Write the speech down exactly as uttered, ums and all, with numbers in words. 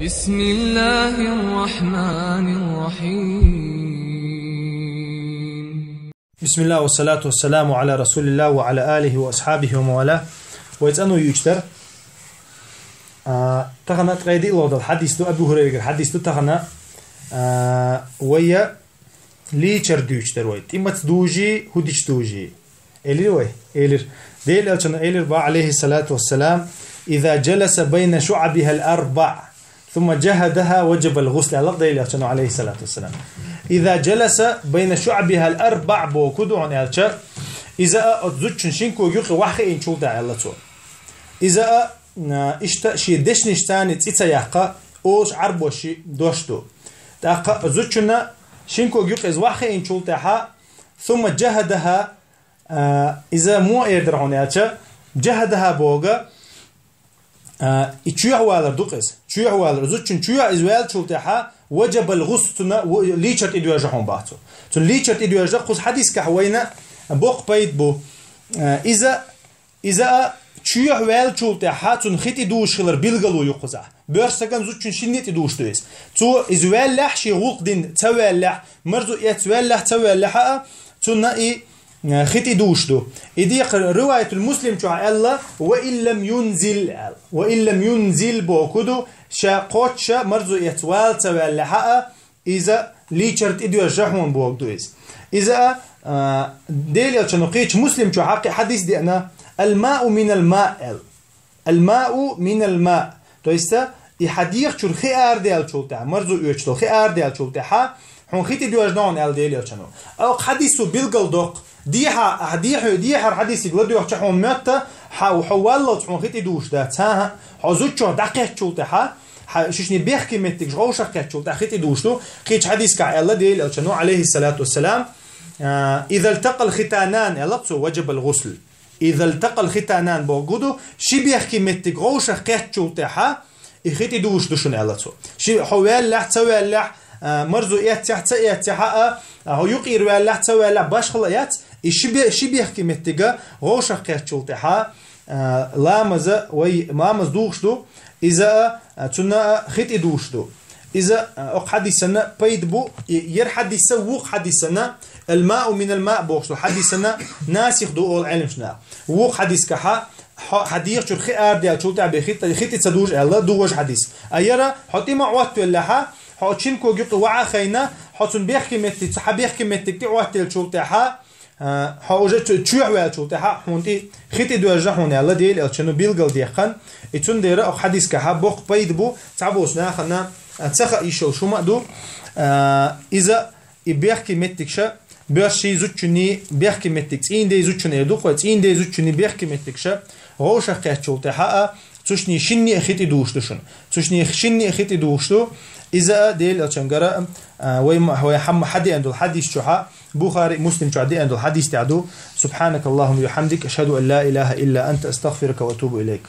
بسم الله الرحمن الرحيم. بسم الله والصلاة والسلام على رسول الله وعلى آله وأصحابه ومن والاه. Вай цӀанвойтар. А, тахана ткъаь диълагӀа дола хьадис да, Абу Хурайрагара хьадис да тахана, а, вай лийчар дуьйцуьйтар вай. ТӀимаца дужи, хӀудича дужи. Элир вай? Элир. Делан Элчано элир ба, عليه الصلاة والسلام: «إذا جلس بين شعبها الأربع ثم جهدها وجب الغسل», аьлар Делан Элчано, عليه الصلاة والسلام. «إذا جلس بين شعبها الأربع», бохургда хьона аьлча, иза а оцу зудчун шин кога юкъе ваххиъначул тӀехьа аьлла цо. Иза а, а, иштта шен дешнашца цӀи ца яккха, олуш Ӏарбоша дош ду. ТӀаккха зудчун шин кога юкъе иза ваххиъначул тӀехьа, ثم جهدها, а, иза муха эр дара хьона аьлча, جهدها бохург, а, и чоьхьавалар ду-кх иза. Чоьхьавалар. Зудчун чоьхьа иза ваьллачул тӀехьа, وجب الغسل, цунна в-, лийчар тӀедоьжна хьуна боху цо. Цунна лийчар тӀедоьжна, кхуза хьадисехь вайна боккха пайда бу. А, иза, иза а чоьхьа ваьллачул тӀехьа цунна хи тӀедужуш хилар билгало ю кхузахь. Боьрша стагана, зудчун шинна а тӀедужуш ду иза. Цо иза ваьллехь, шен гӀуллакх дина ца ваьллехь, марзо эцна ваьллехь, ца ваьллехь а, цунна и, э, хи тӀедужуш ду. И декхар риваятул Муслим чохь аьлла: «وإن لم ينزل», аьлла. «وإن لم ينزل» бохург ду, ша кхоччуш марзо эцна вала ца ваьллехь а, иза лийчар тӀедоьжна хьуна бохург ду иза. Иза а, а, Делан Элчано кхечу Муслим чохь кхин хьадис деана: «الماء من الماء», аьлла. «الماء من الماء». То есть, и хьан дегӀа чуьра хи арадаьллачул тӀехьа, марзо оьцуш долу хи арадаьллачул тӀехьа, хьуна хи тӀедоьжна хьуна аьлла Делан Элчано. Оцу хьадисо билгал доккху. Дехьа, ахьа дехьа, дехьара хьадисиг ладоьгӀча хьуна моьтту, хьо, хьо валлалц хьуна хи тӀедужуш дац. ХӀан-хӀа, хьо зудчух дӀакхеттачул тӀехьа, хьан шишни бехке меттигаш вовшах кхеттачул тӀехьа хи тӀедужуш ду. Кхечу хьадисехь аьлла Делан Элчано, عليه الصلاة والسلام, а, «إذا التقى الختانان», аьлла цо, «وجب الغسل». «إذا التقى الختانان» бохург ду, ши бехке меттиг вовшах кхеттачул тӀехьа, и хи тӀедужуш ду шуна аьлла цо. Ши, хьо ваьллехь, ца ваьллехь, а, марзо эццехь, ца эццехь а, а, хьо юкъера ваьллехь, ца ваьллехь, башхала яц, и ши бе-, ши бехке меттиг вовшах кхеттачул тӀехьа, а, ламаза вай, ламаз духуш ду, иза а, а, цунна а хи тӀедужуш ду. Иза, а, оцу хьадисана пайда бу, и, яра хьадиса, вукху хьадисана, «الماء من الماء» бохуш долу хьадисана насих ду олу Ӏеламнаха. Вукху хьадисехь, хьо, хьан дегӀа чуьра хи арадаьллачул тӀехьа бен хи тӀе-, хи тӀе ца дужу аьлла, ду важа хьадис. А яра, хьо тӀе ма Ӏоттавеллехь, хьо шин кога юкъе ваха а хайна, хьо цунна бехке меттиг, хьан бехке меттиг тӀе Ӏоттаеллачул тӀехьа, а, хьо уже чу-, чоьхьа ваьллачул тӀехьа хьуна тӀе хи тӀедоьжна хьуна аьлла Делан Элчано билгал дехкан. И цундела оцу хьадисехь боккха пайда бу, цхьаболчу нахана, а, ца хаа йиш йолуш хӀума а ду. А, иза и бехке меттигаш, боьрший, зудчунний бехке меттиг, цӀийнан ден, зудчун эр ду-кх вай, цӀийнан ден, зудчунний бехке меттигаш вовшах кхеттачул тӀехьа а, цу шиннан шинна а хи тӀедужуш ду шуна. Цу шиннан шинна а хи тӀедужуш ду, иза а Делан Элчангара, а, вай ма-, вай хьан-, хьадеана долу хьадис чохь, Бухари, Муслим чохь деана долу хьадис тӀехь ду: «سبحانك اللهم وبحمدك، أشهد أن لا إله إلا أنت، أستغفرك وأتوب إليك».